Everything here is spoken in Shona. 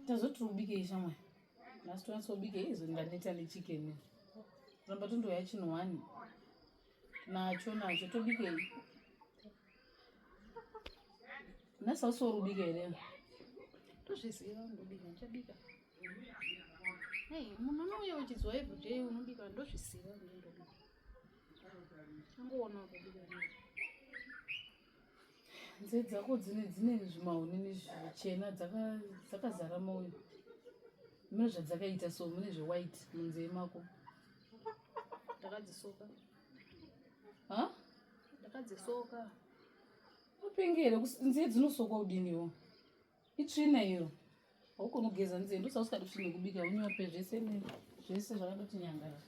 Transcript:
Tazoti ubikei shamwari. Nhasi tonatsobikei izvo ndaneta nechicken. Ramba tondouya chinhu one. Nacho nacho tobikei. Nhasi hausi uri ubika here? Tozviziva ndobika, ndichabika. Hey, munhu unouya uchizwa everyday unobika ndozviziva ndobika. Changoona kubika. Nzee dzako dzine dzine zvimahunini zvichena dzakazara moyo. Mune zvadzakaita so mune zvewhite munzee mako. Ndakadzisoka. Ha? Ndakadzisoka. Upenge here nzee dzinosokwa kudiniwo? Itsvina iyo. Haukoni kugeza nzee ndosaka usingadi tsvina kubika unyope zvese zvese zvakadoti nyangara.